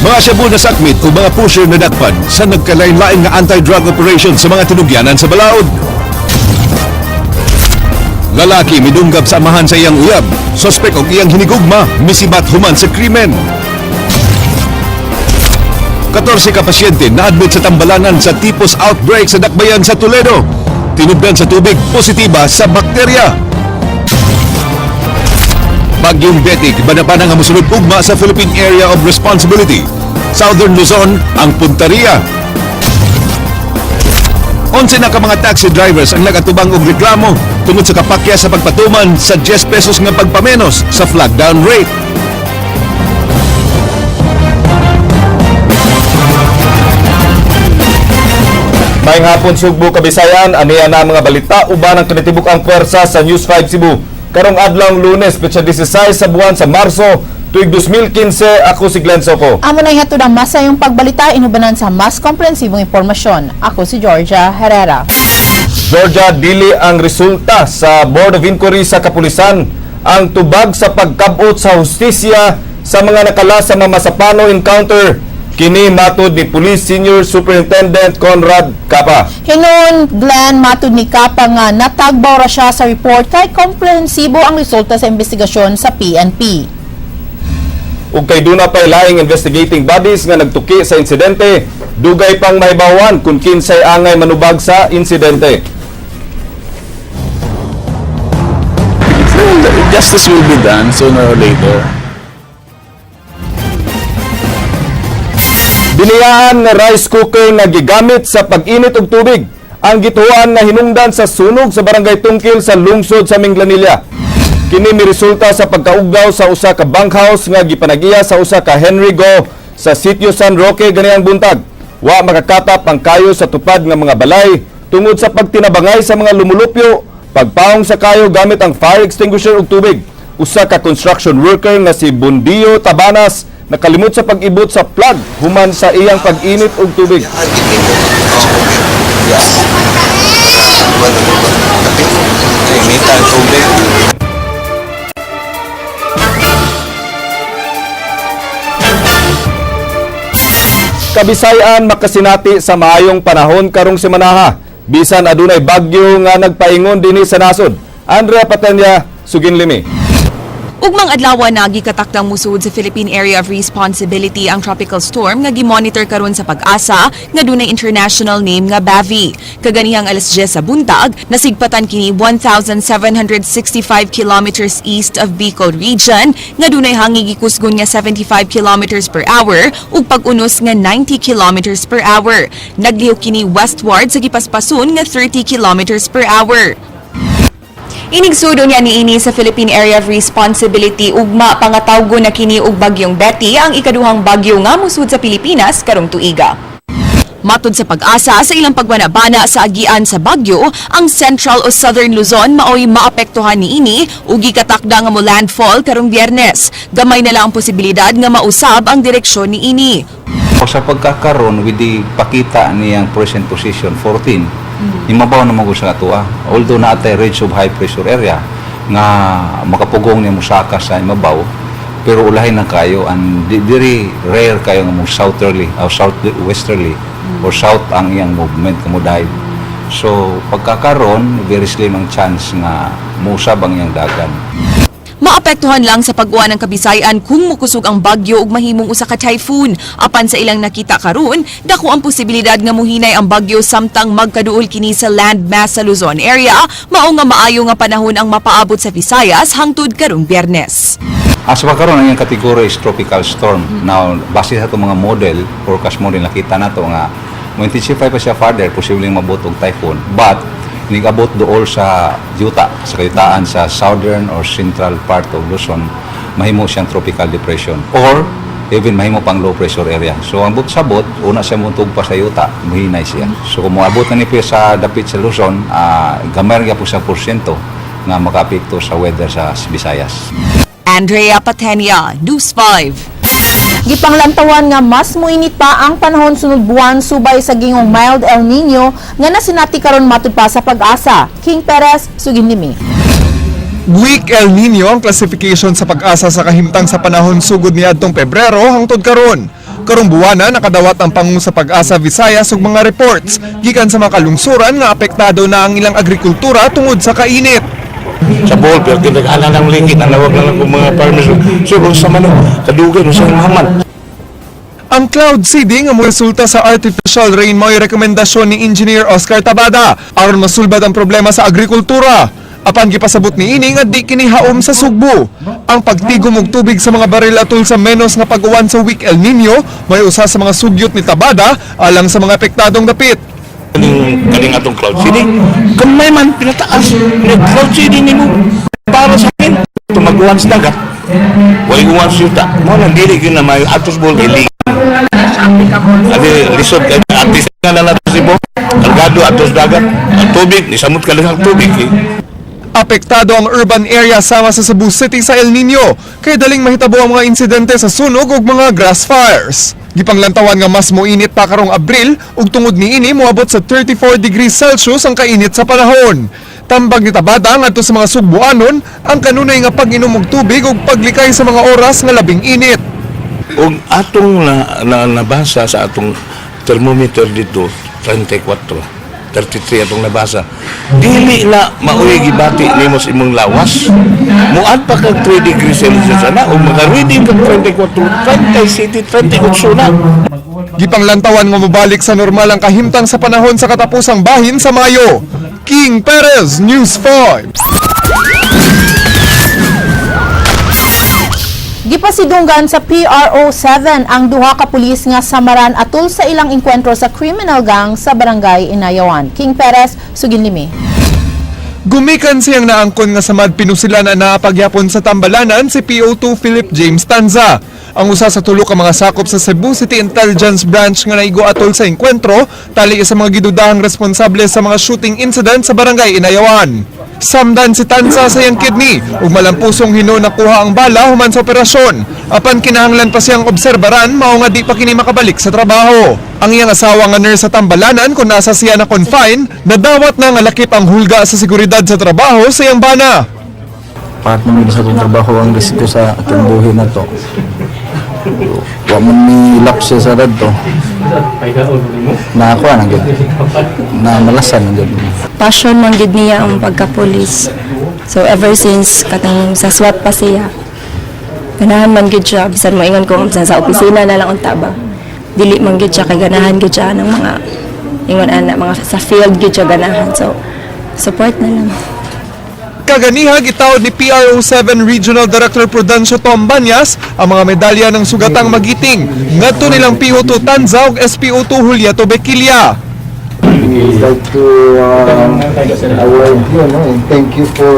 Mga shabu na sakmit o mga pusher na dakpan sa nagkalain-lain nga anti-drug operation sa mga tinugyanan sa balaod. Lalaki midunggab sa amahan sa iyang uyab, sospek og iyang hinigugma, misibat human sa krimen. 14 ka pasyente na-admit sa tambalanan sa typhus outbreak sa Dakbayan sa Toledo. Tinubdan sa tubig, positiba sa bakterya. Bagyong Betty, gibanabana nga mosulod ugma sa Philippine Area of Responsibility. Southern Luzon ang punteriya. 11 na ka mga taxi drivers ang nagatubang og reklamo tungod sa kapakya sa pagpatuman sa 10 pesos nga pagpamenos sa flag down rate. Maayong hapon, Sugbo, Kabisayan, aniya na ang mga balita uban ang kinatibuk ang pwersa sa News 5 Cebu. Karong adlaw Lunes, petsa 16 sa buwan sa Marso, tuig 2015, ako si Glenn Soco. Amo na ihatod ang masayong pagbalita inubanan sa mas komprehensibong impormasyon. Ako si Georgia Herrera. Georgia, dili ang resulta sa Board of Inquiry sa Kapulisan ang tubag sa pagkabot sa hustisya sa mga nakala sa Mamasapano encounter. Kini matud ni Police Senior Superintendent Conrad Capa. Hinuon, Glenn, matud ni Capa nga natagbaw ra siya sa report kay komprehensibo ang resulta sa investigasyon sa PNP. Ug kay duna pay laing investigating bodies nga nagtuki sa insidente, dugay pang mahibawan kung kinsay angay manubag sa insidente. Justice will be done sooner or later. Biniyaan nga rice cooker nga gigamit sa pag-init og tubig ang gituan nga hinungdan sa sunog sa Barangay Tungkil sa lungsod sa Minglanilla. Kini miresulta sa pagkaugdaw sa usa ka bunkhouse nga gipanagiya sa usa ka Henry Go sa Sitio San Roque ganiyang buntag. Wa makakatap ang kayo sa tupad nga mga balay tungod sa pagtinabangay sa mga lumulupyo, pagpaong sa kayo gamit ang fire extinguisher ug tubig. Usa ka construction worker nga si Bundio Tabanas nakalimot sa pag-ibot sa plug human sa iyang pag-init og tubig. Yes. Inita ang tubig. Kabisayan makasinati sa maayong panahon karong semanaha. Bisan adunay bagyo nga nagpaingon dinhi sa nasod. Andrea Patanya, Suginlimi. Ugmang adlaw na gikatakdang musuod sa Philippine Area of Responsibility ang tropical storm nga gimonitor karon sa Pag-asa nga dunay international name nga Bavi. Kaganihang alas 10 sa buntag, nasigpatan kini 1,765 kilometers east of Bicol Region nga dunay hangi gikusgon nga 75 kilometers per hour ug pag-unos nga 90 kilometers per hour. Naglihok kini westward sa gipaspason nga 30 kilometers per hour. Inigsudo niya niini sa Philippine Area of Responsibility ugma pangatawgo na kini og Bagyong Betty, ang ikaduhang bagyo nga musud sa Pilipinas karong tuiga. Matod sa Pag-asa sa ilang pagbanabana sa agian sa bagyo, ang Central o Southern Luzon maoy maapektuhan niini ug gikatakda nga mo landfall karong Biyernes. Gamay na lang ang posibilidad nga mausab ang direksyon niini. O sa pagkakaroon with the pakita niyang present position 14, imabaw na mo sa atua. Although naatay ridge of high pressure area nga makapugong ni musaka sa imabaw, pero ulahin na kayo and very rare kayo nga mo southerly o southwesterly or south ang iyang movement kamuday. So pagkakaroon, very slim ang chance nga muusab ang iyang dagan. Maapektuhan lang sa pag-uwan ng Kabisayan kung mukusog ang bagyo ug mahimong usa ka typhoon. Apan sa ilang nakita karon, dako ang posibilidad nga muhinay ang bagyo samtang magkaduol kini sa land mass sa Luzon area, mao nga maayo nga panahon ang mapaabot sa Visayas hangtod karong Biyernes. As pa karon, ang iyang category is tropical storm. Now, base sa itong mga model, forecast model, nakita nato nga mo intensify pa siya further, posibleng mabot og typhoon. But nigabot dool sa yuta, sa kayutaan sa southern or central part of Luzon, mahimo siyang tropical depression or even mahimo pang low pressure area. So ang but sabot, una siya mutug pa sa yuta, muhinay siya. So kung moabot na ni sa dapit sa Luzon, gamay ra po sa porsyento nga makaapekto sa weather sa Visayas. Andrea Patenia, News 5. Gipanglantawan nga mas muinit pa ang panahon sunod buwan subay sa gingong mild El Nino nga nasinati karon matud pa sa Pag-asa. King Perez, Suginlimi. Weak El Nino ang classification sa Pag-asa sa kahimtang sa panahon sugod niadtong Pebrero hangtod karon. Karong buwana, nakadawat ang pangu sa Pag-asa Visayas ug mga reports gikan sa mga kalungsuran nga apektado na ang ilang agrikultura tungod sa kainit. Sa Bohol, pero tinag-ana ng lingkit, nanawag na lang kung mga farmers. So, kung sa manong, kadugay, sa mahaman. Ang cloud seeding ang resulta sa artificial rain mo'y rekomendasyon ni Engineer Oscar Tabada aron masulbad ang problema sa agrikultura. Apan gipasabot ni ini nga di kini haom sa Sugbo. Ang pagtigom og tubig sa mga baril atol sa menos nga pag-uwan sa weak El Nino may usa sa mga sugyot ni Tabada alang sa mga apektadong dapit. Kaning atong cloud seeding, kamay man, pinataas, cloud seeding nimo para sa akin. Tumaguan sa dagat, walay uwan sa yuta. Mo nang dili gyud na may atos Bohol kay ligi. Adi lisod kay atis nga na nato si Bo. Kargado atos dagat, ang tubig, nisamot ka lang ang tubig eh. Apektado ang urban area sama sa Cebu City sa El Nino, kay daling mahitabo ang mga insidente sa sunog ug mga grass fires. Gipanglantawan nga mas moinit pa karong Abril ug tungod niini moabot sa 34 degrees Celsius ang kainit sa panahon. Tambag ni Tabada ngadto sa mga Sugbuanon ang kanunay nga pag-inom og tubig ug paglikay sa mga oras nga labing init. Ug atong na nabasa sa atong thermometer dito, 34, 33 atong nabasa. Dili na maoy gibati nimo sa imong lawas. Muad pa kag 3 degrees Celsius ana ug maka-reading kag 34, 37, 38 na. Gipanglantawan nga mobalik sa normal ang kahimtang sa panahon sa katapusang bahin sa Mayo. King Perez, News 5. Gipasidunggan sa PRO 7 ang duha ka pulis nga samaran atol sa ilang engkwentro sa criminal gang sa Barangay Inayawan. King Perez, Suginlimi. Gumikan siyang naangkon nga samad pinusilan na naapagyapon sa tambalanan si PO2 Philip James Tanza. Ang usa sa tulo ka mga sakop sa Cebu City Intelligence Branch nga naigo atol sa engkwentro, tali sa mga gidudahang responsable sa mga shooting incident sa Barangay Inayawan. Samdan si Tanza sa iyang kidney ug malampusong hino nakuha ang bala human sa operasyon. Apan kinahanglan pa siyang obserbaran, mao nga di pa kini makabalik sa trabaho. Ang iyang asawa nga nurse sa tambalanan kung nasa siya na confine, nadawat na nga lakip ang hulga sa seguridad sa trabaho sa iyang bana. Part man sa atong trabaho ang risiko sa atong buhi na to. Wa man ni lapse sa radto. Na ako ang gyud. Na malasan ang gyud. Passion man gid niya ang pagka-police. So ever since katong sa SWAT pa siya, ganahan man gid siya, bisan moingon ko sa opisina na lang unta ba. Dili man gid siya kay ganahan gid siya ng mga ingon ana, mga sa field gid siya ganahan. So support na lang. Kaganiha, gitawd ni PRO 7 Regional Director Prudencio Tom Banyas ang mga medalya ng sugatang magiting ngadto nilang PO2 Tanza ug SPO2 Julieto Bequilla. We'd like to award you, no? And thank you for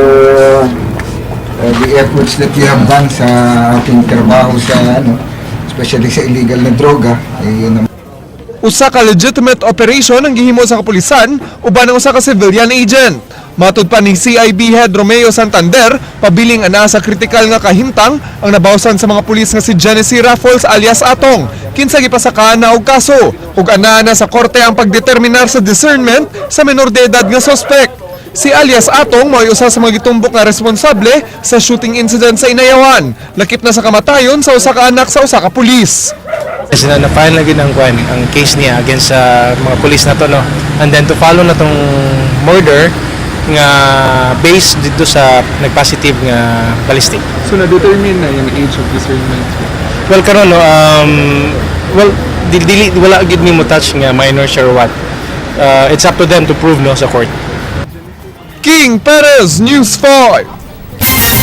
the efforts that you have done sa ating trabaho sa ano, especially sa illegal na droga. Eh, yun ang Usa ka legitimate operation ang gihimo sa kapulisan uban ang usa ka civilian agent. Matud pa ni CIB Head Romeo Santander, pabiling ana sa kritikal nga kahimtang ang nabawsan sa mga pulis nga si Genesee Raffles alias Atong, kinsa gipasakaan na og kaso ug ana na sa korte ang pagdeterminar sa discernment sa menor de edad nga suspect. Si alias Atong mao'y usa sa mga gitumbok nga responsable sa shooting incident sa Inayawan, lakip na sa kamatayon sa usa ka anak sa usa ka pulis. Kasi na-file na gid ang kwan, ang case niya against sa mga police na to, no. And then to follow na tong murder nga based dito sa nag-positive nga ballistic. So na-determine na yung age of discernment? Well, karon, no, well, dili wala gid mi mo touch nga minor siya or what. It's up to them to prove, no, sa court. King Perez, News 5.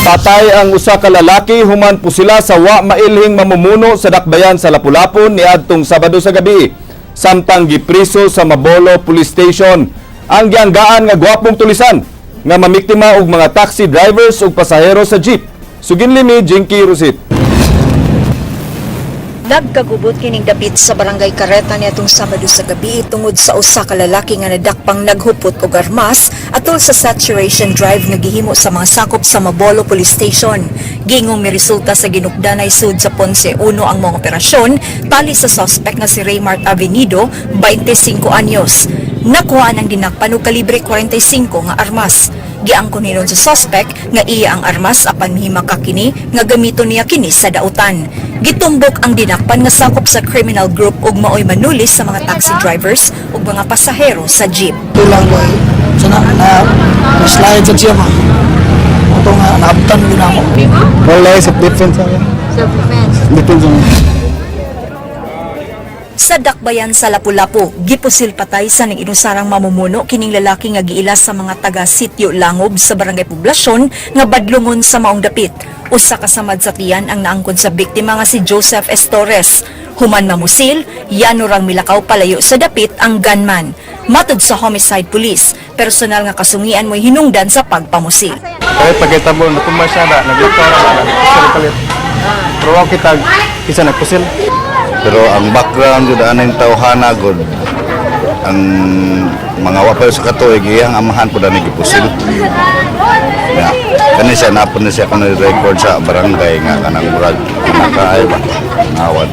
Patay ang usa ka lalaki human pusila sa wa mailhing mamumuno sa dakbayan sa Lapu-Lapu niadtong Sabado sa gabi. Samtang gipriso sa Mabolo Police Station ang gianggaan nga gwapong tulisan nga mamiktima og mga taxi drivers ug pasahero sa jeep. Suginlimi, Jinky Rusit. Nagkagubot kining dapit sa Barangay Kareta niadtong Sabado sa gabi tungod sa usa ka lalaki nga nadakpang naghupot og armas atol sa saturation drive nga gihimo sa mga sakop sa Mabolo Police Station. Gingong miresulta sa ginukdanay sud sa Ponce 1 ang mga operasyon tali sa suspect nga si Raymart Avenido, 25 anyos. Nakuha ng dinakpan og kalibre 45 nga armas. Giangkon hinon sa suspect nga iya ang armas apan mihimaka kini nga gamiton niya kini sa dautan. Gitumbok ang dinakpan nga sakop sa criminal group ug maoy manulis sa mga taxi drivers ug mga pasahero sa jeep. Lang ko sa na, na, na slide sa siya ma. Ito nga, naabtan ko na ako. Wala, self-defense. Self-defense. Defense. Sa Dakbayan sa Lapu-Lapu, gipusil patay sa ning inusarang mamumuno kining lalaki nga giila sa mga taga Sitio Langob sa Barangay Poblasyon nga badlungon sa maong dapit. Usa ka samad sa tiyan ang naangkon sa biktima nga si Joseph Estores. Human mamusil, yano rang milakaw palayo sa dapit ang gunman. Matud sa homicide police, personal nga kasungian mo'y hinungdan sa pagpamusil. Kaya pagkita mo, natumba siya na, naglakaw na, nagpusil palit. Pero ako kita, isa nagpusil. Pero ang background jud anang tawhana gud, ang mga wa pa sa katuig, iyang amahan pud ani gipusil. Ya. Kani siya napon na siya kuno record sa barangay nga kanang murag nakaay ba awad.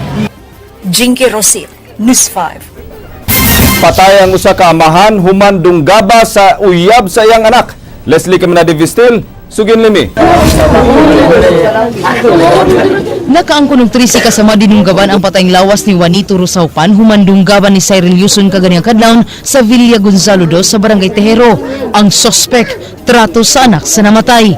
Jinky Rosil, News 5. Patay ang usa ka amahan human dunggaba sa uyab sa iyang anak. Leslie Caminade Vistil, sugin limi. Nakaangkon og 13 kasama dinunggaban ang patayng lawas ni Juanito Rosaupan humandunggaban ni Cyril Yuson kaganiyang kadlawon sa Villa Gonzalo II sa Barangay Tejero. Ang sospek trato sa anak sa namatay.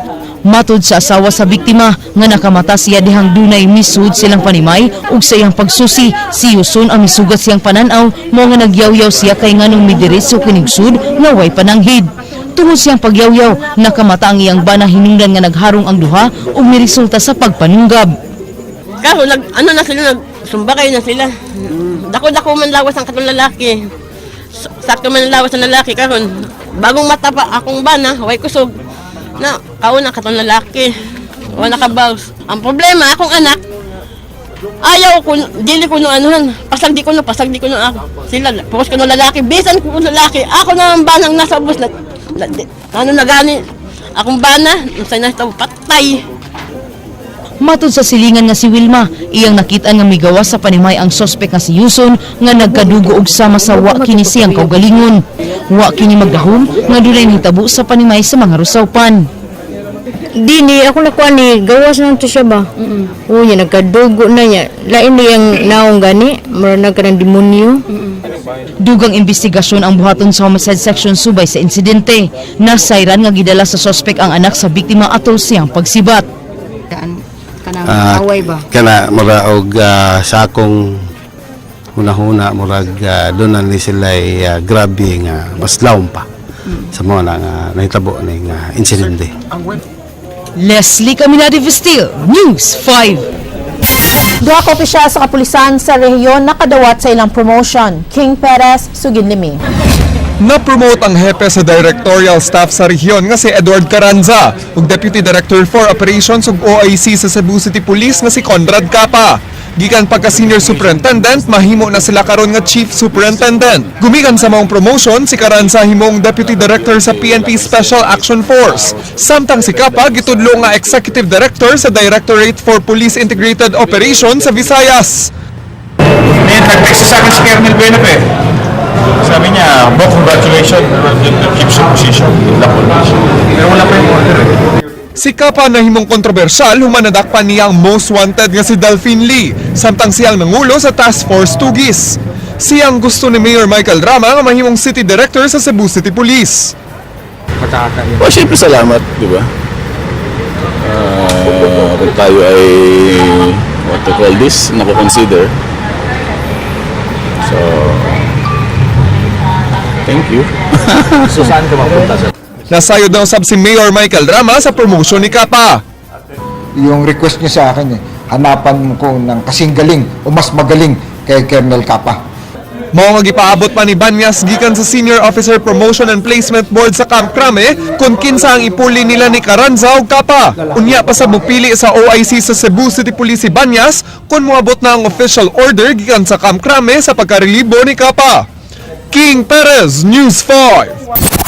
Matod sa asawa sa biktima nga nakamata siya dihang dunay misud silang panimay ug sa iyang pagsusi si Yuson ang misugat siyang pananaw mo nga nagyawyaw siya kay nganong midiretso kinigsud nga way pananghid. Tungod siyang pagyawyaw, nakamata ang iyang bana hinungdan nga nagharong ang duha ug miresulta sa pagpanunggab. Kaso nag ano na sila, nagsumbakay na sila. Dako-dako man lawas ang katong lalaki. Sakto man lawas ang lalaki karon. Bagong mata pa akong bana, way kusog. Na kauna katong lalaki. Wala nakabaws. Ang problema akong anak, ayaw ko, dili ko no anuhan. Pasag di ko no, pasag di ko no ako. Sila, pukos ko no lalaki, bisan ko no lalaki. Ako na ang banang nasa ubos na, na, ano na gani. Akong bana, sa nasa patay. Matod sa silingan nga si Wilma, iyang nakitaan nga migawas sa panimay ang sospek nga si Yuson nga nagkadugo og sama sa wa kini siyang kaugalingon. Wa kini magdahom nga dunay nahitabo sa panimay sa mga Rusawpan. Dini ako nakuha ni gawas nang to siya ba? Oo, niya nagkadugo na niya. Lain niyang naong gani, mura na ka ng demonyo. Dugang investigasyon ang buhaton sa homicide section subay sa insidente. Nasayran nga gidala sa sospek ang anak sa biktima atol siyang pagsibat. Kanang away ba? Kana mura og sa akong hunahuna, murag doon na ni sila grabe nga mas lawom pa sa mga na nga nahitabo ning insidente. Leslie Caminade Vestil, News 5. Duha ka opisyal sa kapulisan sa rehiyon nakadawat sa ilang promotion. King Perez, sugin limi. Na-promote ang hepe sa directorial staff sa rehiyon nga si Edward Carranza ug Deputy Director for Operations ug OIC sa Cebu City Police nga si Conrad Capa. Gikan pagka Senior Superintendent, mahimo na sila karon nga Chief Superintendent. Gumikan sa maong promotion, si Carranza himong Deputy Director sa PNP Special Action Force. Samtang si Capa gitudlo nga Executive Director sa Directorate for Police Integrated Operations sa Visayas. Ngayon, nag-text sa akin si Colonel Benop eh. Sabi niya, "Bo, congratulations, keep your position. Good luck always." Pero wala pa yung order eh. Si Capa nahimong kontrobersyal human nadakpan niya ang most wanted nga si Delphine Lee, samtang siyang nangulo sa Task Force Tugis. Siyang gusto ni Mayor Michael Rama nga mahimong city director sa Cebu City Police. Well, siyempre salamat, di ba? Kung tayo ay, what to call this, nako-consider. So, thank you. So saan ka mapunta, sir? Nasayod na usab si Mayor Michael Rama sa promotion ni Capa. Yung request niya sa akin eh, hanapan mo ko ng kasing galing o mas magaling kay Colonel Capa. Mao nga gipaabot pa ni Banyas gikan sa Senior Officer Promotion and Placement Board sa Camp Crame kung kinsa ang ipuli nila ni Carranza o Capa. Unya pa sa mupili sa OIC sa Cebu City Police si Banyas kung moabot na ang official order gikan sa Camp Crame sa pagkarelibo ni Capa. King Perez, News 5.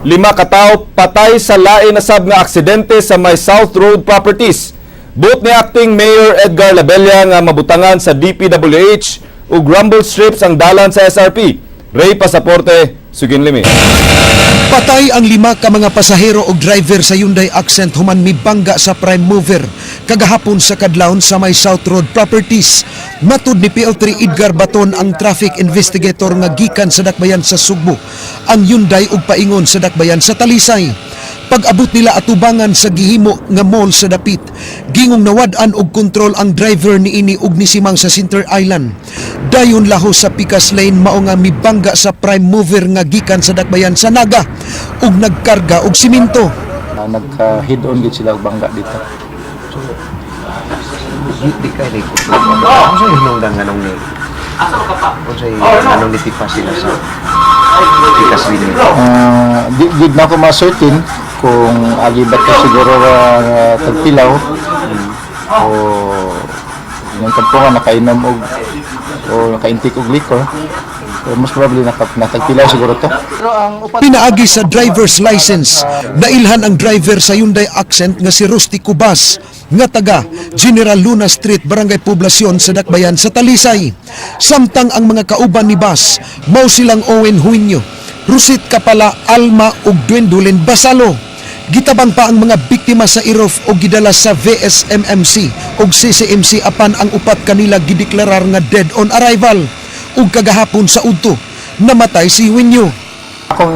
Lima katawo patay sa lain na sab nga aksidente sa may South Road Properties. Buot ni Acting Mayor Edgar Labella nga mabutangan sa DPWH ug rumble strips ang dalan sa SRP. Ray Pasaporte, Sugin Limi. Patay ang lima ka mga pasahero og driver sa Hyundai Accent human mibangga sa prime mover kagahapon sa kadlawon sa may South Road Properties. Matud ni PO3 Edgar Baton, ang traffic investigator nga gikan sa dakbayan sa Sugbo, ang Hyundai ug paingon sa dakbayan sa Talisay. Pag-abot nila atubangan sa gihimo nga mall sa dapit, gingong nawad-an og kontrol ang driver niini ug nisimang sa Center Island. Dayon lahos sa Picas Lane, mao nga mibangga sa prime mover nga gikan sa dakbayan sa Naga ug nagkarga og simento. Nagka head on gid sila og bangga dito. Di ka ni Ano sa hinungdan nga nung ni? Unsay anong nitipa sila sa Picas Lane? Di gid na ako ma-certain kung agi ba to siguro tagpilaw o yung kadto nga nakainom og o naka-intake og liquor. Pero most probably natagpilaw siguro to. Pinaagi sa driver's license, nailhan ang driver sa Hyundai Accent nga si Rusty Cubas nga taga General Luna Street, Barangay Poblacion sa Dakbayan sa Talisay. Samtang ang mga kauban ni Bas, mao silang Owen Huinyo, Rusit Kapala, Alma ug Dwendulin Basalo. Gitabang pa ang mga biktima sa IROF o gidala sa VSMMC ug CCMC, apan ang upat kanila gideklarar nga dead on arrival, ug kagahapon sa udto namatay si Huinyo. Akong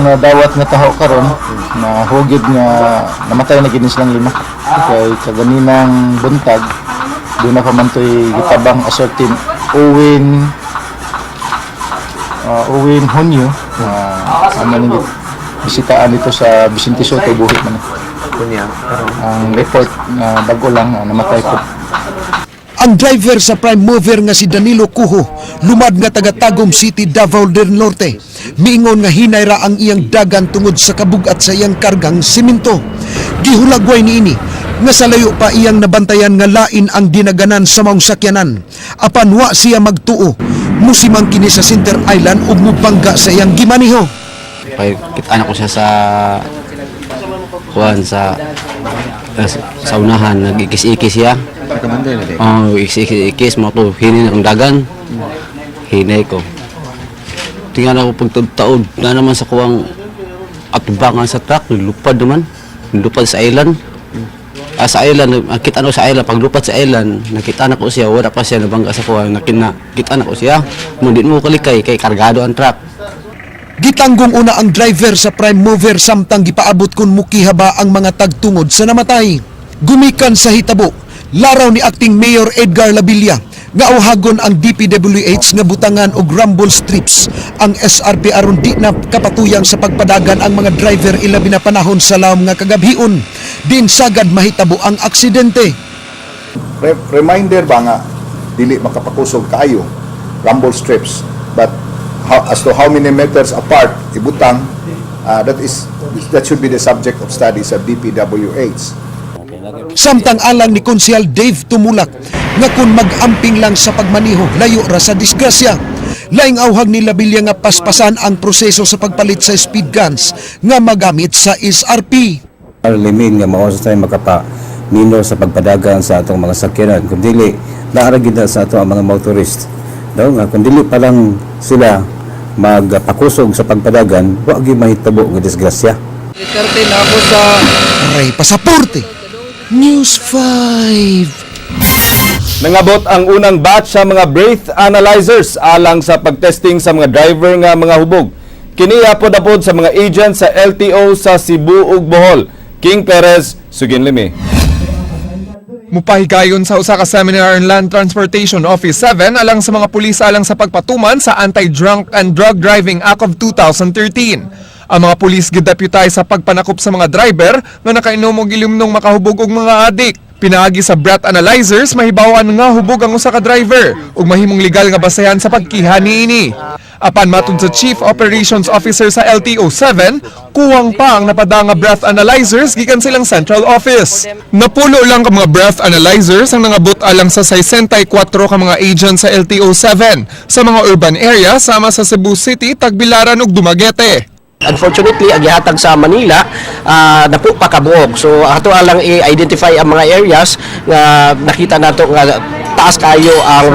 nadawat nga taho karon na hugid nga namatay na gid ni silang lima. Kay kaganinang buntag duna pa man to'y gitabang a certain Owen Hunyo na ano ning bisitaan dito sa Vicente Soto, buhi man. Kunya, Ang report na bago lang, namatay po. Ang driver sa prime mover nga si Danilo Cujo, lumad nga taga Tagum City, Davao del Norte, miingon nga hinay ra ang iyang dagan tungod sa kabugat sa iyang kargang simento. Gihulagway niini nga sa layo pa iyang nabantayan nga lain ang dinaganan sa maong sakyanan. Apan wa siya magtuo, musimang kini sa Center Island ug mubangga sa iyang gimaniho. Kay kita ko siya sa kuan sa unahan, nag-ikis-ikis siya. Oh, ikis-ikis mo to, hinay na kong dagan. Hinay ko. Tingnan ako pagtaod na naman sa kuwang atubangan sa truck, lupad naman. Lupad sa island. Ah, sa island, nakita na ko sa island, paglupad sa island, nakita na ko siya, wala pa siya nabangga sa kuwang, nakita na ko siya. Mundi mo kalikay, kay kargado ang truck. Gitanggong una ang driver sa prime mover samtang gipaabot kung mukiha ba ang mga tagtungod sa namatay. Gumikan sa hitabo, laraw ni Acting Mayor Edgar Labilla nga uhagon ang DPWH nga butangan og rumble strips ang SRP aron di na kapatuyang sa pagpadagan ang mga driver, ilabi na panahon sa lawom nga kagabhion din sagad mahitabo ang aksidente. Reminder ba nga dili makapakusog kaayo, rumble strips, but as to how many meters apart ibutang, that should be the subject of study sa DPWH. Samtang alang ni Konsehal Dave Tumulak nga kung mag-amping lang sa pagmaniho, layo ra sa disgrasya. Laing awhag ni Labilla nga paspasan ang proseso sa pagpalit sa speed guns nga magamit sa SRP. Limin nga mao sa tayo makapa minor sa pagpadagan sa atong mga sakyanan. Kung dili, naara gid na sa ato ang mga motorist. No, nga kung dili pa lang sila magpakusog sa pagpadagan, wa gyud mahitabo nga disgrasya. Ray Pasaporte, News 5. Nangabot ang unang batch sa mga breath analyzers alang sa pagtesting sa mga driver nga mga hubog. Kini apod-apod sa mga agent sa LTO sa Cebu ug Bohol. King Perez, Sugin Limi. Mupahigayon sa usa ka seminar ang Land Transportation Office 7 alang sa mga pulis alang sa pagpatuman sa Anti-Drunk and Drug Driving Act of 2013. Ang mga pulis gideputay sa pagpanakop sa mga driver nga nakainom og ilimnong makahubog og mga adik. Pinaagi sa breath analyzers, mahibawan nga hubog ang usa ka driver ug mahimong legal nga basehan sa pagkiha niini. Apan matud sa Chief Operations Officer sa LTO 7, kuwang pa ang napada nga breath analyzers gikan silang central office. Napulo lang ka mga breath analyzers ang nangabot alang sa 64 ka mga agent sa LTO 7 sa mga urban area sama sa Cebu City, Tagbilaran ug Dumaguete. Unfortunately, ang gihatag sa Manila, napo pa kabuok. So ato lang i-identify ang mga areas nga nakita nato nga taas kayo ang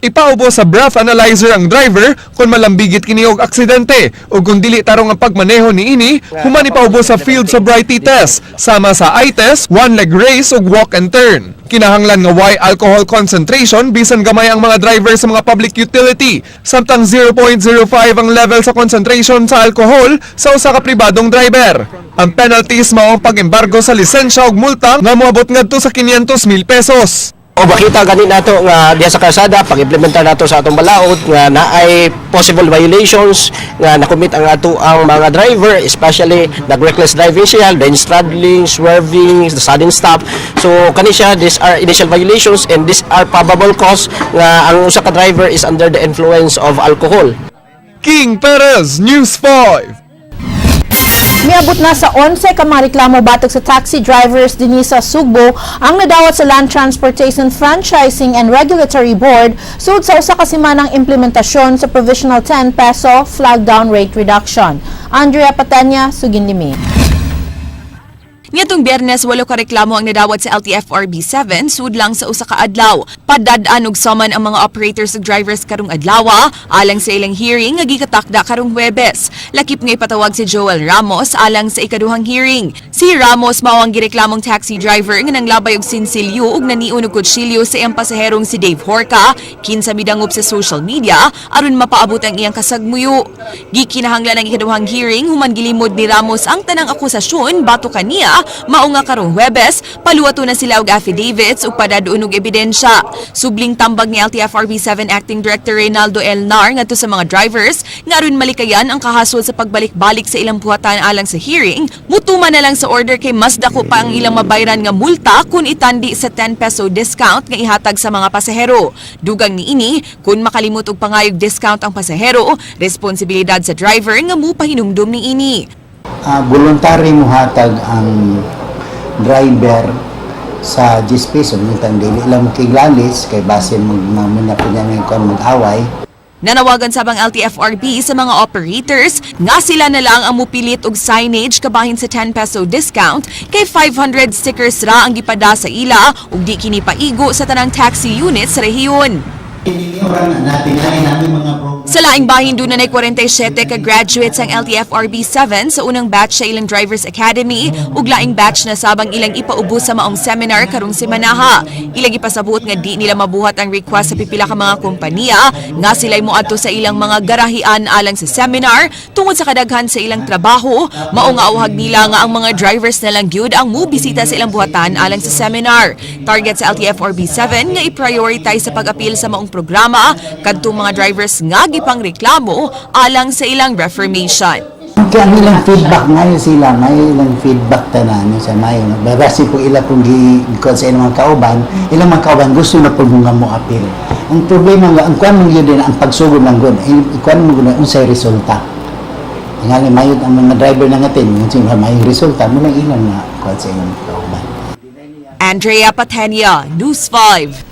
Ipaubo sa breath analyzer ang driver kung malambigit kini og aksidente o kung dili tarong ang pagmaneho niini, human ipaubo sa field sobriety test sama sa eye test, one leg raise ug walk and turn. Kinahanglan nga way alcohol concentration bisan gamay ang mga driver sa mga public utility, samtang 0.05 ang level sa concentration sa alcohol sa usa ka pribadong driver. Ang penalties mao ang pag-embargo sa lisensya ug multa nga moabot ngadto sa 500,000 pesos. O makita gani nato nga diha sa kalsada pag-implementar nato sa atong balaod nga naay possible violations nga na-commit ang ato ang mga driver, especially nag reckless driving siya, lane straddling, swerving, the sudden stop. So kani siya, these are initial violations and these are probable cause nga ang usa ka driver is under the influence of alcohol. King Perez, News 5. Miabot na sa 11 ka mga reklamo batok sa taxi drivers dinhi sa Sugbo ang nadawat sa Land Transportation Franchising and Regulatory Board sud sa usa ka semanang implementasyon sa provisional 10 peso flag down rate reduction. Andrea Patanya, Suginlimi. Niadtong Biyernes, walo ka reklamo ang nadawat sa LTFRB 7 sud lang sa usa ka adlaw. Padad-an og summon ang mga operators ug drivers karong adlaw alang sa ilang hearing nga gikatakda karong Huwebes. Lakip nga ipatawag si Joel Ramos alang sa ikaduhang hearing. Si Ramos mao ang gireklamong taxi driver nga nanglabay og sinsilyo ug naniun og kutsilyo sa iyang pasaherong si Dave Horca kinsa midangop sa social media aron mapaabot ang iyang kasagmuyo. Gikinahanglan ang ikaduhang hearing human gilimod ni Ramos ang tanang akusasyon batok kaniya, mao nga karong Huwebes paluwato na sila og affidavits ug padadun og ebidensya. Subling tambag ni LTFRB 7 Acting Director Reynaldo Elnar ngadto sa mga drivers nga aron malikayan ang kahasol sa pagbalik-balik sa ilang buhatan alang sa hearing, mutuman na lang sa order kay mas dako pa ang ilang mabayran nga multa kung itandi sa 10 peso discount nga ihatag sa mga pasahero. Dugang niini, kung makalimot og pangayog discount ang pasahero, responsibilidad sa driver nga mupahinumdum niini. Voluntary muhatag ang driver sa 10 peso mintang dili lang makiglalis kay basin mag mamuna po niya ngayon mag-away. Nanawagan sabang LTFRB sa mga operators nga sila na lang ang mupilit og signage kabahin sa 10 peso discount kay 500 stickers ra ang gipada sa ila ug di kini paigo sa tanang taxi units sa rehiyon. Sa laing bahin, doon na 47 ka graduates ang LTFRB 7 sa unang batch sa ilang Drivers Academy ug laing batch na sabang ilang ipaubos sa maong seminar karong semanaha. Ilang ipasabot nga di nila mabuhat ang request sa pipila ka mga kompanya nga sila'y moadto sa ilang mga garahian alang sa seminar tungod sa kadaghan sa ilang trabaho, mao nga awhag nila nga ang mga drivers na lang gyud ang mubisita sa ilang buhatan alang sa seminar. Target sa LTFRB 7 nga i-prioritize sa pag-apil sa maong programa kadtong mga drivers nga gipangreklamo alang sa ilang reformation. Kaya ang ilang feedback ngayon sila, may ilang feedback tanan sa mayo. Base po ila kung gi sa ilang mga kauban, ilang mga kauban gusto na po nga mo apil. Ang problema nga ang kuan mo yun din ang pagsugod lang gud, kuan mo gud unsay resulta. Nga mayo ang mga driver na ngatin, unsay may resulta mo lang ilang na kuan sa ilang kauban. Andrea Patenia, News 5.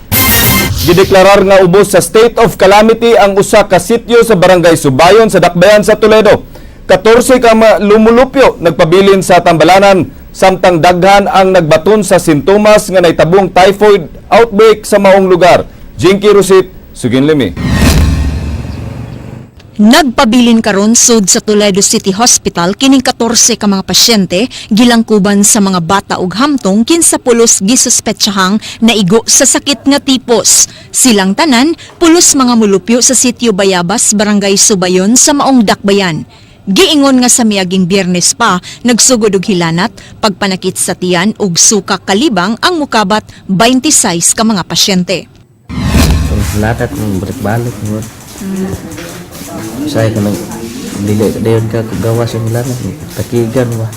Gideklarar nga ubos sa state of calamity ang usa ka sitio sa Barangay Subayon sa Dakbayan sa Toledo. 14 ka lumulupyo nagpabilin sa tambalanan samtang daghan ang nagbaton sa sintomas nga naitabong typhoid outbreak sa maong lugar. Jinky Rusit, Suginlimi. Nagpabilin karon sud sa Toledo City Hospital kining 14 ka mga pasyente gilangkuban sa mga bata ug hamtong kinsa pulos gisuspetsahang naigo sa sakit nga tipos. Silang tanan pulos mga mulupyo sa sitio Bayabas, Barangay Subayon sa maong Dakbayan. Giingon nga sa miaging Biyernes pa nagsugod og hilanat, pagpanakit sa tiyan ug suka kalibang ang mukabat 26 ka mga pasyente. Latat ng balik-balik mo. Say ka nang dili dayon ka gawas yung hilanat, takigan ba.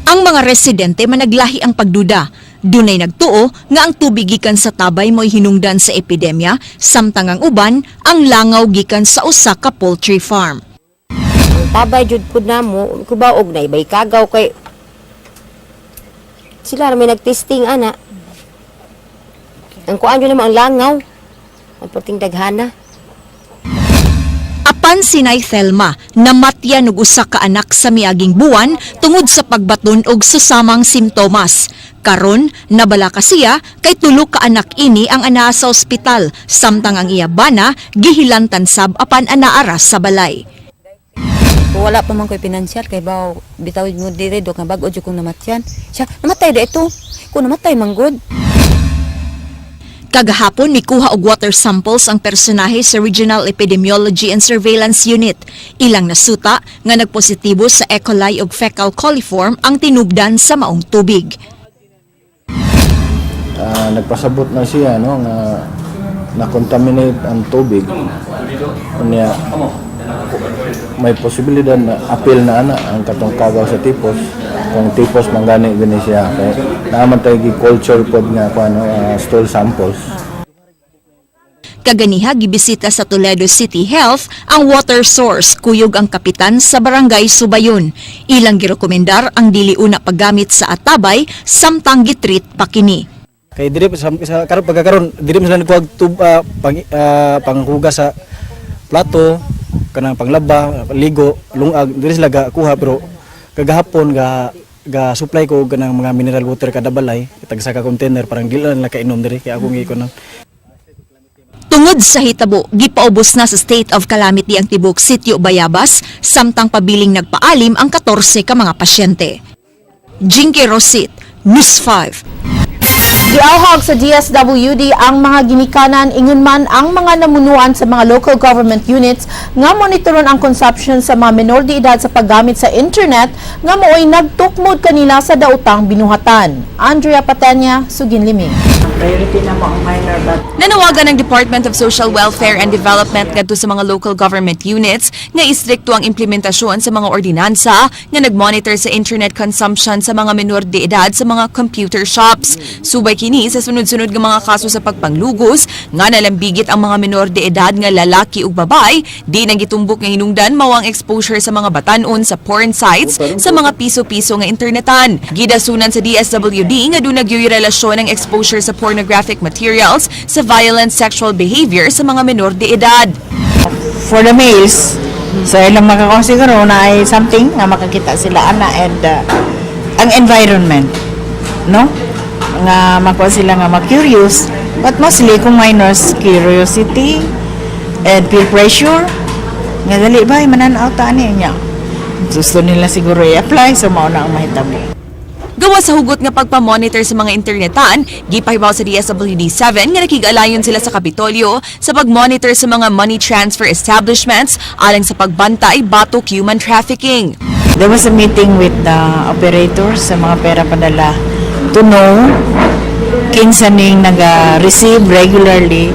Ang mga residente managlahi ang pagduda. Dunay nagtuo nga ang tubig gikan sa tabay mo'y hinungdan sa epidemya, samtang ang uban ang langaw gikan sa usa ka poultry farm. Ang tabay jud pud namo, kubaog na ibay kagaw kay sila ra may nagtesting ana. Ang kuan jud namo ang langaw. Ang perting daghana. Apan si Nay Thelma, namatyan og usa ka anak sa miaging buwan tungod sa pagbaton og susamang simptomas. Karon nabalaka siya kay tulo ka anak ini ang anaa sa ospital samtang ang iya bana gihilantan sab apan anaa ra sa balay. Kung wala pa man ko'y pinansyal, kay baw, bitaw mo dire do nga bag-o jud kong namatyan. Siya, namatay da ito. Kung namatay man gud. Kagahapon mikuha og water samples ang personahe sa Regional Epidemiology and Surveillance Unit. Ilang nasuta nga nagpositibo sa E. coli ug fecal coliform ang tinubdan sa maong tubig. Nagpasabot na siya, no, nga na-contaminate ang tubig. Unya may posibilidad na apil na ana ang katong kagaw sa tipos kung tipos man gani gani siya, kay naa man tay gi-culture pod nga kuan, no, stool samples. Kaganiha gibisita sa Toledo City Health ang water source kuyog ang kapitan sa Barangay Subayon. Ilang girekomendar ang dili una paggamit sa atabay samtang gitreat pa kini. Kay diri sa karon, pagkakaron diri man sila nagkuhag tub panghugas sa plato, kanang panglaba, ligo, lungag, diri sila gakuha. Pero kagahapon ga ga supply ko og kanang mga mineral water kada balay, tagsa ka container, parang dili na nila kainom diri kay akong gikon. Tungod sa hitabo, gipaubos na sa state of calamity ang tibok Sitio Bayabas samtang pabiling nagpaalim ang 14 ka mga pasyente. Jinky Rosit, News 5. Giawhag sa DSWD ang mga ginikanan ingon man ang mga namunuan sa mga local government units nga monitoron ang consumption sa mga menor de edad sa paggamit sa internet nga maoy nagtukmod kanila sa daotang binuhatan. Andrea Patenya, Sugin Liming. Priority na mo ang minor but Nanawagan ng Department of Social Welfare and Development ngadto sa mga local government units nga istrikto ang implementasyon sa mga ordinansa nga nagmonitor sa internet consumption sa mga menor de edad sa mga computer shops. Subay kini sa sunod-sunod nga mga kaso sa pagpanglugos nga nalambigit ang mga menor de edad nga lalaki ug babae, di nang gitumbok nga hinungdan mao ang exposure sa mga batanon sa porn sites sa mga piso-piso nga internetan. Gidasunan sa DSWD nga duna gyuy relasyon ang exposure sa pornographic materials sa violent sexual behavior sa mga menor de edad. For the males, so ilang makakuha siguro na ay something nga makakita sila ana and ang environment, no? Nga makuha sila nga ma-curious, but mostly kung minors, curiosity and peer pressure nga dali ba mananaw ta ani niya. Gusto nila siguro i-apply, so mao na ang mahitabo. Gawa sa hugot nga pagpa-monitor sa mga internetan, gipahibaw sa DSWD 7 nga nakig-alayon sila sa Kapitolyo sa pag-monitor sa mga money transfer establishments alang sa pagbantay batok human trafficking. There was a meeting with the operators sa mga pera padala to know kinsa ning naga-receive regularly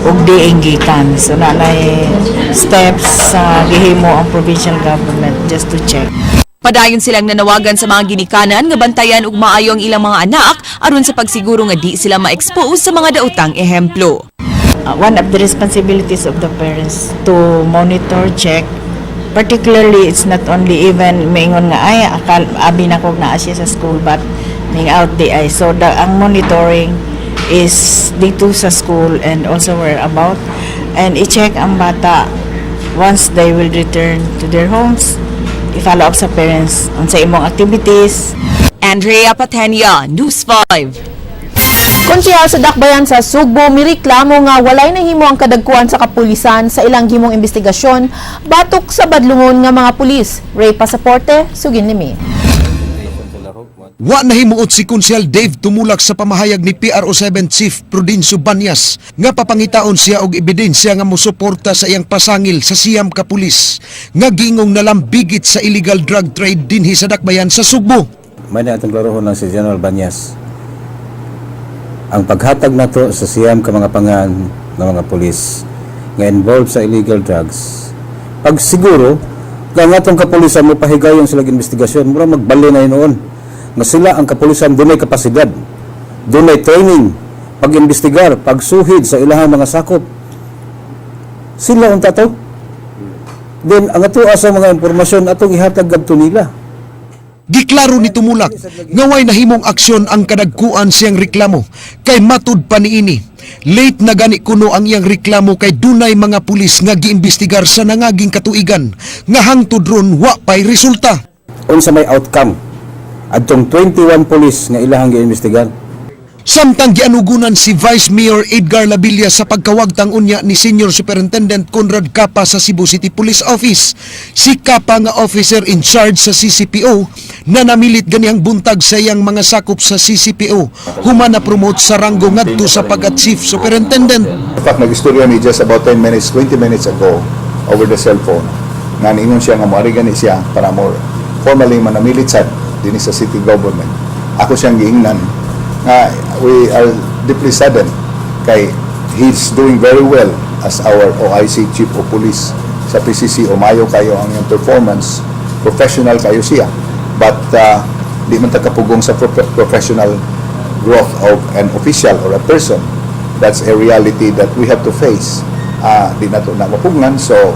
ug diin gikan. So naa steps sa gihimo ang provincial government just to check. Padayon silang nanawagan sa mga ginikanan nga bantayan og maayo ang ilang mga anak aron sa pagsiguro nga di sila ma-expose sa mga daotang ehemplo. One of the responsibilities of the parents to monitor, check. Particularly, it's not only even maingon nga ay akal abi na kog naa siya sa school, but ning out di ay. So ang monitoring is dito sa school and also where about and i-check ang bata once they will return to their homes, i-follow up sa parents unsa imong activities. Andrea Patenia, News 5. Konsehal sa Dakbayan sa Sugbo mireklamo nga walay nahimo ang kadagkuan sa kapulisan sa ilang gihimong investigasyon batok sa badlungon nga mga pulis. Ray Pasaporte, Sugin Limi. Wa nahimuot si Konsehal Dave Tumulak sa pamahayag ni PRO7 Chief Prudencio Banyas nga papangitaon siya og ebidensya nga mosuporta sa iyang pasangil sa 9 ka pulis nga gingong nalambigit sa illegal drug trade dinhi sa Dakbayan sa Sugbo. May na atong klarohon lang si General Banyas. Ang paghatag nato sa 9 ka mga pangan ng mga pulis nga involved sa illegal drugs, pag siguro nga ang atong kapulisan mo pahigayon sila investigasyon, mura magbali na noon nga sila ang kapulisan dunay kapasidad, dunay training, pag-imbestigar, pagsuhid sa ilahang mga sakop. Sila unta to. Then ang ato sa mga impormasyon atong ihatag gadto nila. Giklaro ni Tumulak nga way nahimong aksyon ang kadagkuan siyang reklamo kay matud pa niini. Late na gani kuno ang iyang reklamo kay dunay mga pulis nga giimbestigar sa nangaging katuigan nga hangtod ron wa pay resulta. Unsa may outcome Adtong 21 police nga ilahang giimbestigahan. Samtang gianugunan si Vice Mayor Edgar Labilla sa pagkawagtang unya ni Senior Superintendent Conrad Capa sa Cebu City Police Office. Si Capa nga officer in charge sa CCPO na namilit ganihang buntag sa iyang mga sakop sa CCPO human na promote sa ranggo ngadto sa pagka-Chief Superintendent. In fact, nag-istorya mi just about 10 minutes, 20 minutes ago over the cellphone. Nga niingon siya nga moari gani siya para more formally manamilit sad dinhi sa city government. Ako siyang giingnan nga we are deeply saddened kay he's doing very well as our OIC Chief of Police sa PCC. Umayo kayo ang iyang performance, professional kayo siya. But di man ta kapugong sa professional growth of an official or a person. That's a reality that we have to face. Di nato na mapugnan, so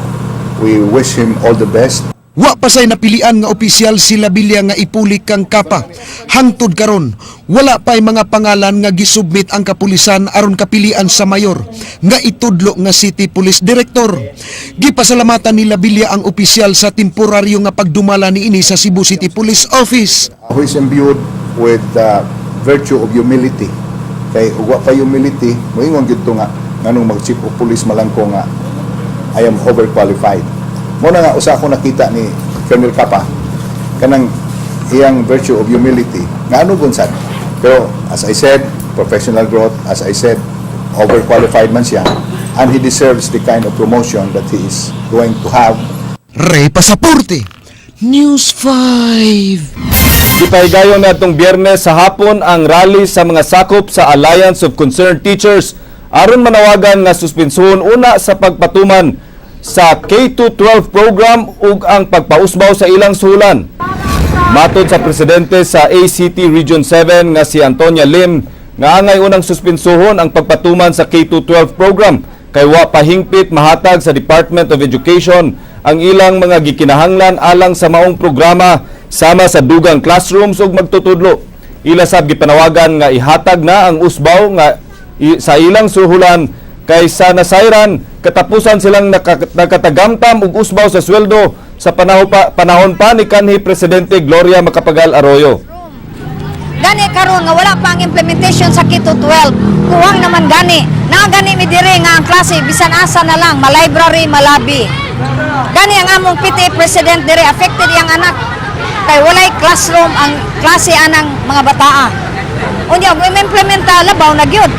we wish him all the best. Wa pa say napilian nga opisyal si Labilla nga ipuli kang Kapa. Hangtod karon, wala pa'y mga pangalan nga gisubmit ang kapulisan aron kapilian sa mayor nga itudlo nga City Police Director. Gipasalamatan ni Labilla ang opisyal sa temporaryo nga pagdumala niini sa Cebu City Police Office. Who is imbued with the virtue of humility. Kay ug wa pa humility, moingon gyud to nga nganong mag chief of police malang ko nga I am overqualified. Mo na nga usa ako nakita ni Colonel Capa kanang iyang virtue of humility nga ano bunsad. Pero as I said, professional growth, as I said, overqualified man siya and he deserves the kind of promotion that he is going to have. Ray Pasaporte, News 5. Gipahigayon na itong Biyernes sa hapon ang rally sa mga sakop sa Alliance of Concerned Teachers aron manawagan nga suspensuhon una sa pagpatuman sa K-12 program ug ang pagpausbaw sa ilang suhulan. Matod sa presidente sa ACT Region 7 nga si Antonia Lim nga angay unang suspensuhon ang pagpatuman sa K-12 program kay wa pahingpit mahatag sa Department of Education ang ilang mga gikinahanglan alang sa maong programa sama sa dugang classrooms ug magtutudlo. Ila sab gipanawagan nga ihatag na ang usbaw nga sa ilang suhulan kay sa nasayran katapusan silang nakatagamtam og usbaw sa sweldo sa panahon pa ni kanhi Presidente Gloria Macapagal Arroyo. Gani karon nga wala pa ang implementation sa K-12. Kuwang naman gani. Naa gani mi diri nga ang klase bisan asa na lang, ma-library, malabi. Gani ang among PTA president diri, affected iyang anak kay walay classroom ang klase anang mga bataa. Unya kung implementa, labaw na gyud.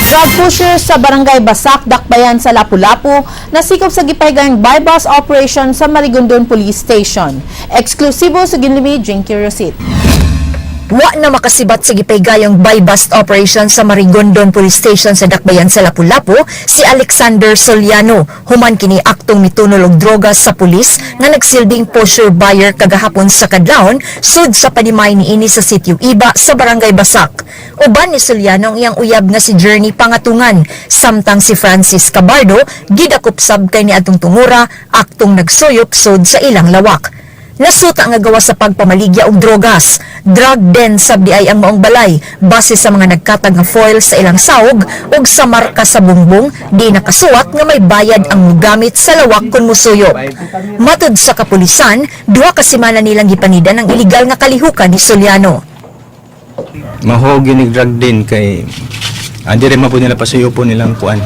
Drug pusher sa Barangay Basak, Dakbayan sa Lapu-Lapu, nasikop sa gipahigayong buy-bust operation sa Marigondon Police Station. Eksklusibo sa Ginlimi, Jinky Rosit. Wa na makasibat sa gipaygayong buy-bust operation sa Marigondon Police Station sa Dakbayan sa Lapu-Lapu si Alexander Soliano. Human kini aktong mitunol og droga sa pulis nga nagsilbing pusher buyer kagahapon sa kadlawon sud sa panimay niini sa Sitio Iba sa Barangay Basak. Uban ni Soliano ang iyang uyab nga si Journey Pangatungan, samtang si Francis Cabardo gidakop sab kay niadtong tungura aktong nagsuyop sud sa ilang lawak. Nasuta nga gawa sa pagpamaligya og drogas. Drug den sab di ay ang maong balay base sa mga nagkatag nga foil sa ilang saog ug sa marka sa bungbong di nakasuwat nga may bayad ang mugamit sa lawak kun musuyop. Matud sa kapulisan, 2 ka semana nilang gipanidan ang iligal nga kalihukan ni Soliano. Maho ginig drug din kay andi rin man po nila pasuyopon nilang kuan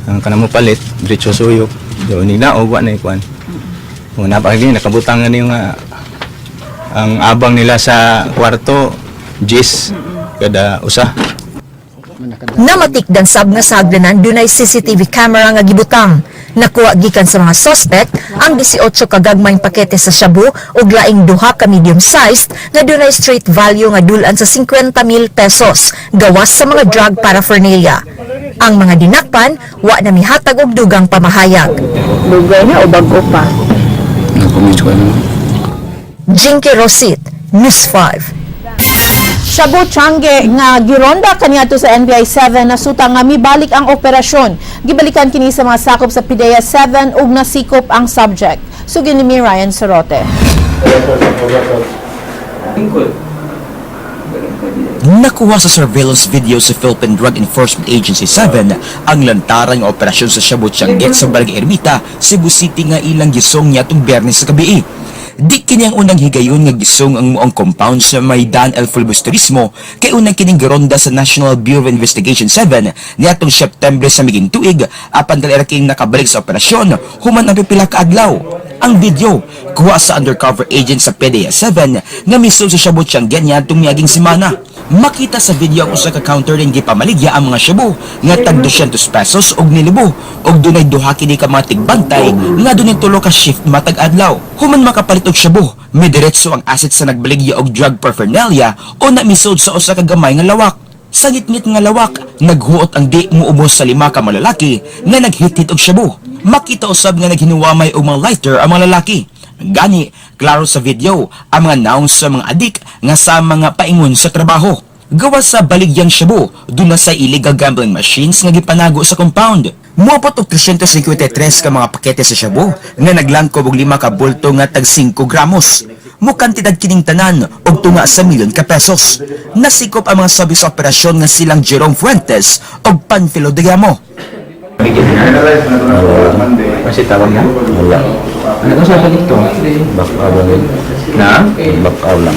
ang kanang mo palit diretso suyop do ni naog wa na kuan kung napagin nakabutang na yung ang abang nila sa kwarto jis kada usa. Namatikdan sab nga sa hagdanan dunay CCTV camera nga gibutang. Nakuha gikan sa mga suspect ang 18 kagagmayng pakete sa shabu ug laing duha ka medium sized nga dunay street value nga dul-an sa 50 mil pesos gawas sa mga drug paraphernalia. Ang mga dinakpan wa na mihatag og dugang pamahayag. Dugay na o bago pa? Jinky Rosit, News 5. Shabu Change nga gironda kaniadto sa NBI 7 nasuta nga mibalik ang operasyon. Gibalikan kini sa mga sakop sa PDEA 7 ug nasikop ang subject. Sugin ni Ryan Sorote. Lingkod. Nakuha sa surveillance video sa Philippine Drug Enforcement Agency 7 ang lantaran nga operasyon sa shabu tiangge sa Barangay Ermita, Cebu City nga ilang gisong niadtong Biyernes sa gabii. Di kini ang unang higayon nga gisong ang muong compound sa Maidan El Filibusterismo kay unang kining gironda sa National Bureau of Investigation 7 niadtong September sa miging tuig, apan dali ra kining nakabalik sa operasyon human ang pipila ka adlaw. Ang video kuha sa undercover agent sa PDEA 7 nga misud sa shabu tiangge niadtong miaging semana. Makita sa video ang usa ka counter rin gipamaligya ang mga shabu nga tag 200 pesos og nilibo og dunay duha kini ka mga tigbantay nga dunay tulo ka shift matag adlaw. Human makapalit og shabu, midiretso ang asset sa nagbaligya og drug paraphernalia o namisod sa usa ka gamay nga lawak. Sa ngitngit nga lawak, naghuot ang di muubos sa lima ka mga lalaki nga naghit-hit og shabu. Makita usab nga naghinuwamay og mga lighter ang mga lalaki. Gani, klaro sa video ang mga naong sa mga adik nga sa mga paingon sa trabaho. Gawas sa baligyang shabu, duna sa illegal gambling machines nga gipanago sa compound. Moabot og 353 ka mga pakete sa shabu nga naglangkob og 5 ka bulto nga tag 5 gramos. Mukantidad kining tanan og tunga sa milyon ka pesos. Nasikop ang mga sabi sa operasyon nga silang Jerome Fuentes og Panfilo Digamo. Kasi tawag na? Wala. Ano ko sa dito? Back out lang. Na? Back out lang.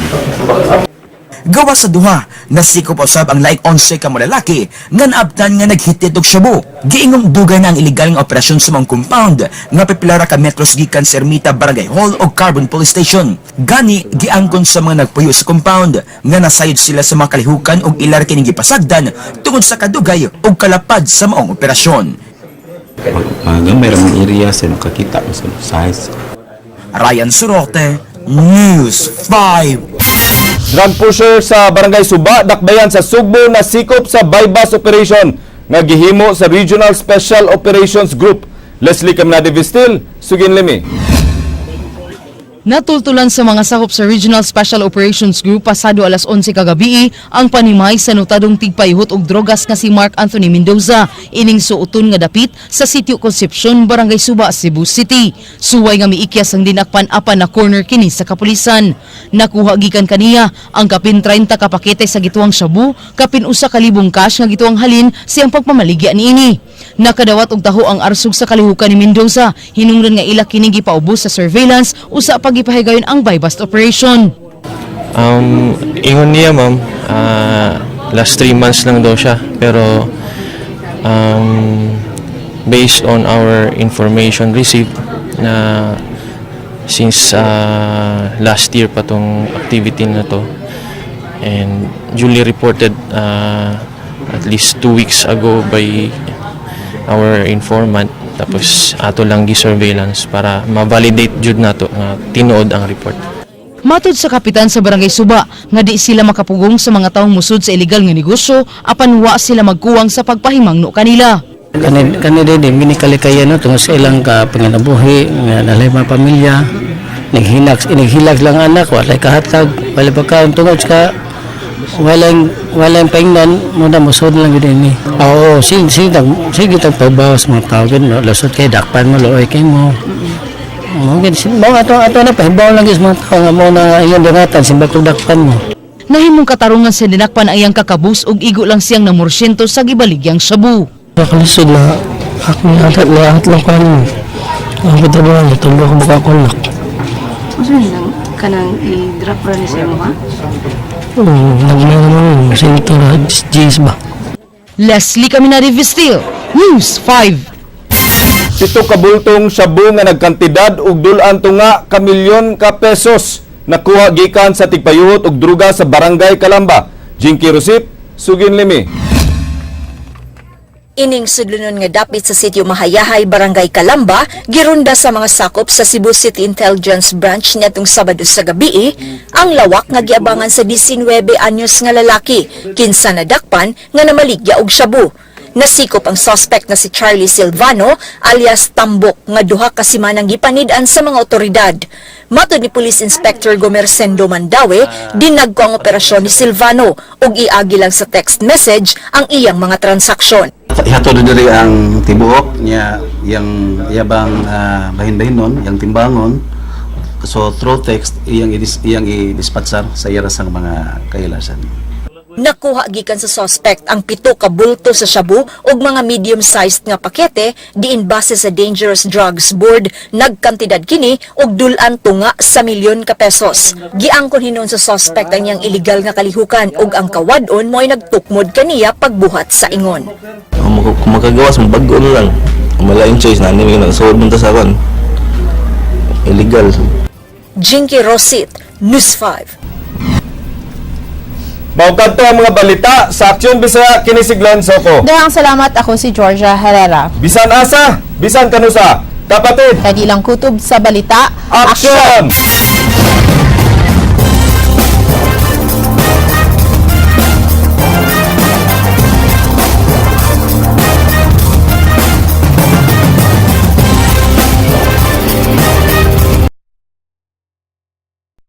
Gawas sa duha, nasikop usab ang laing 11 ka mga lalaki nga naabtan nga naghitid og shabu. Giingong dugay na ang ilegal nga operasyon sa mga compound nga pipila ra ka metros gikan sa Ermita Barangay Hall o Carbon Police Station. Gani giangkon sa mga nagpuyo sa compound nga nasayod sila sa mga kalihukan og ilar kining gipasagdan tungod sa kadugay og kalapad sa maong operasyon. Mga gamay ra mga area sa makakita sa size. Ryan Surote, News 5. Drug pusher sa Barangay Suba, Dakbayan sa Sugbo na sikop sa buy-bust operation nga gihimo sa Regional Special Operations Group. Leslie Caminade Vistil, Sugin Lemi. Natultulan sa mga sakop sa Regional Special Operations Group pasado alas 11 kagabi ang panimay sa notadong tigpayhot og drogas nga si Mark Anthony Mendoza ining suoton nga dapit sa Sitio Concepcion, Barangay Suba, Cebu City. Suway nga miikyas ang dinakpan apan na corner kini sa kapulisan. Nakuha gikan kaniya ang kapin 30 ka pakete sa gituang shabu, kapin 1,000 cash nga gituang halin siyang pagpamaligya niini. Nakadawat og taho ang arsog sa kalihukan ni Mendoza, hinungdan nga ila kini gipaubos sa surveillance usa pa gipahigayon ang buy-bust operation. Ingon niya, ma'am, last 3 months lang daw siya. Pero based on our information received na since last year pa tong activity na to and duly reported at least 2 weeks ago by our informant, tapos ato lang gi-surveillance para ma-validate jud nato nga tinuod ang report. Matod sa kapitan sa Barangay Suba, nga di sila makapugong sa mga taong musud sa ilegal nga negosyo apan wa sila magkuwang sa pagpahimangno kanila. Kani kani din gini kalikayan no tungod sa ilang ka panginabuhi nga nalay mga pamilya, naghilak inighilak lang anak, walay kahatag, walay pagkaon tungod sa walang walang paingnan mo na musod lang gid ini. Oo, sige sige tag sige tag pagbawas mga tao gid no, lusot kay dakpan mo, luoy kay mo. Mo gid mo ato ato na pahibaw lang gid sa mga tao nga mo na iyon dangatan simbag kog dakpan mo. Nahimong katarungan sa dinakpan ang iyang kakabus ug igo lang siyang namorsyento sa gibaligyang shabu. Nakalisod na ako ni atat na at lang kan. Ang trabaho tubo ko baka ko. Unsa nang kanang i-drop ra ni sa imo ha? Nagmano sinto na G's ba. Leslie Caminari Vistil, News 5. 7 ka bultong shabu nga nagkantidad og dul-an tunga ka milyon ka pesos nakuha gikan sa tigpayuhot og druga sa Barangay Kalamba. Jinky Rosip, Sugin Limi. Ining sudlonon nga dapit sa sitio Mahayahay, Barangay Kalamba, girunda sa mga sakop sa Cebu City Intelligence Branch niadtong Sabado sa gabi, ang lawak nga giabangan sa 19 anyos nga lalaki, kinsa nadakpan nga namaligya og shabu. Nasikop ang suspect na si Charlie Silvano alias Tambok nga 2 ka semanang gipanid-an sa mga otoridad. Matod ni Police Inspector Gomersendo Mandawe, dinagko ang operasyon ni Silvano ug iagi lang sa text message ang iyang mga transaksyon. Ihatod diri ang tibuok niya yang yabang bahin-bahin nun, yang timbangon. So through text iyang i-dispatchar sa iya sang mga kailasan. Nakuha gikan sa suspect ang 7 ka bulto sa shabu ug mga medium-sized nga pakete, diin base sa Dangerous Drugs Board nagkantidad kini og dul-an tunga sa milyon ka pesos. Giangkon hinuon sa suspect ang iyang illegal nga kalihukan ug ang kawad-on mo'y nagtukmod kaniya pagbuhat sa ingon. Kung makagawas, mabago na lang. Kung wala yung choice na, hindi mo suod mo ta sa kan. Illegal. Jinky Rosit, News 5. Mao kadto ang mga balita sa Aksyon Bisaya, kini si Glenn Soco. Daghang salamat, ako si Georgia Herrera. Bisan asa, bisan kanusa. Kapatid, Kadilang kutob sa balita. Aksyon!